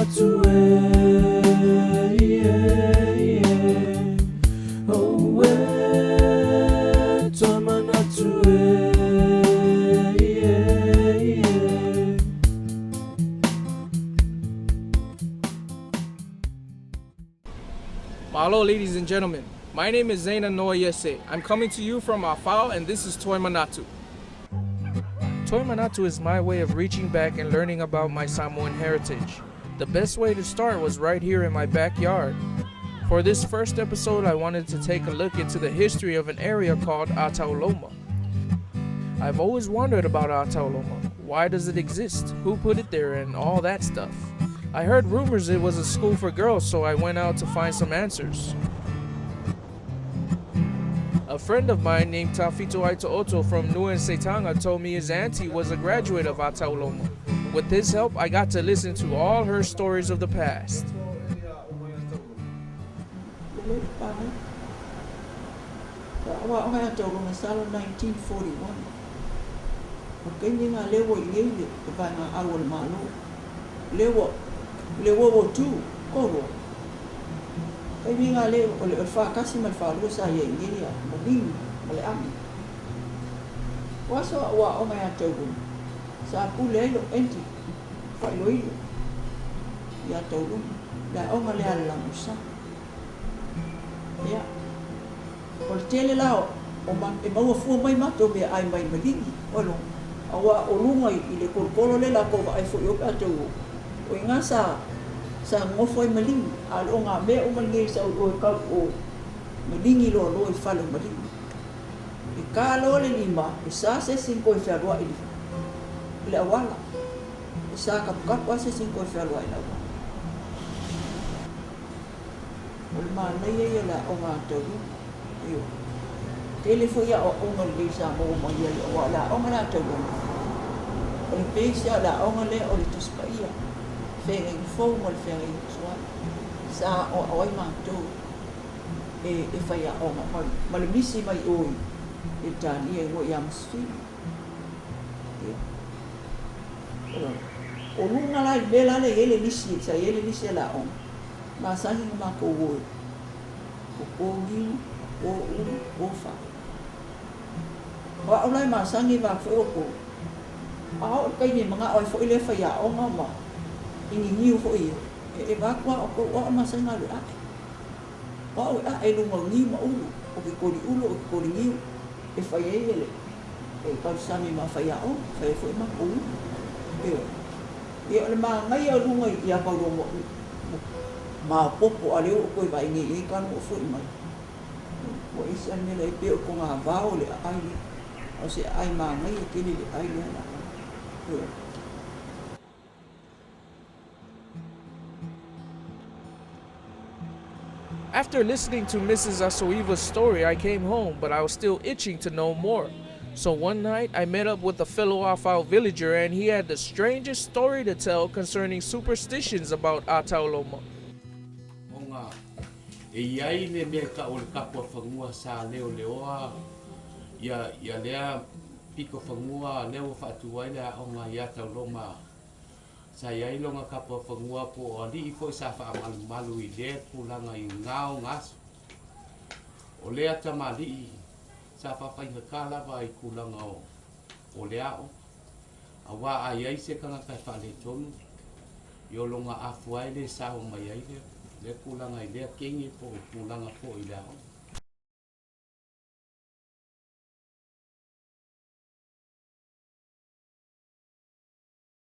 Toamanatu e, yeah, yeah. Oh, e, Toamanatu e, yeah, yeah. Malo, ladies and gentlemen. My name is Zaina Noyese. I'm coming to you from Afao, and this is Toimanatu. Toimanatu is my way of reaching back and learning about my Samoan heritage. The best way to start was right here in my backyard. For this first episode, I wanted to take a look into the history of an area called Atauloma. I've always wondered about Atauloma. Why does it exist? Who put it there? And all that stuff. I heard rumors it was a school for girls, so I went out to find some answers. A friend of mine named Tafito Aito from Nuen Setanga told me his auntie was a graduate of Atauloma. With his help, I got to listen to all her stories of the past. Le paga. Aua o ngai taurunga salo 1941. O kaimi ngā lewa i ngei le te vai ngā au o le malo. Lewa, le World War II, koro. Kaimi ngā lewa, o le whakasi ma le whalua sa ia i ngei a, ma lingi, ma le ami. Waso ua o ngai a taurunga. Sa pule ai lo enti, whailo ilo. Ia taurunga. Le aonga le ala lamusa. Ia. O le tele la o ma, e maua fua mai matou mea ai mai maligi. O lo, aua o luga i le kolokolo le la ko vaai foi o pe atu o i ngā sa sa ngofo ai maligi. A le o ngā mea o maligi sa o o kau o maligi loa loa i fale o maligi. E ka loa le lima, e sa se sinko e whialoa i le awala. E sa kapukapu a se sinko e whialoa i le awala. O le mānaia ia le o ngā tauru. Io. Tele foi a o nga le sa mo mo ia le o la o nga tauru. O le peisa la o nga le o le tuspaia. Whenga i fou mo le whenga i tua. Sa o o ai mātou e whai a o nga. Ma le misi mai oi e tānia i ngo i amasfili. Ia. O lunga la i mea la le ele nisi, sa ele nisi la o. Ma sangi nga mākou oi. O kōngiu, o ulu, o wha. O au lai masangi wa fo o ko. A o kai ni mga oi fo ile whai a o ngā ma. Ingi ngiu fo i. E wā kua o ko o masangi ngā ae. O au e ae lunga ngiu ma ulu. O ke kori ulu, o ke kori ngiu. E whai e ele. E kausami ma whai a o, whai e fo i ma ko ulu. E e o le maa ngai a lunga i a kau mo ma popo a leo o koe vai ngi e kanu o fo i mai. O isi an mela e pe o ko ngā vao le ai le. O se ai maa ngai e kele le ai le ala. After listening to Mrs. Asoiva's story, I came home, but I was still itching to know more. So one night, I met up with a fellow Afao villager, and he had the strangest story to tell concerning superstitions about Atauloma. Onga e iai le mea ka o le kapua fagua sa leo leoa ia ia lea piko fagua leo whaatu ai le aonga i Atauloma. Sa iai longa kapua fagua po o alii foi sa whaamalumalu i lea pulanga i ngao ngaso. O lea tamalii sa whawhainga ka lava i kulanga o le ao. A wā ai ai se kanga kai whaale tonu. I o longa afu ai le sao mai ai lea. Le kulanga i lea kengi po o kulanga po i le ao.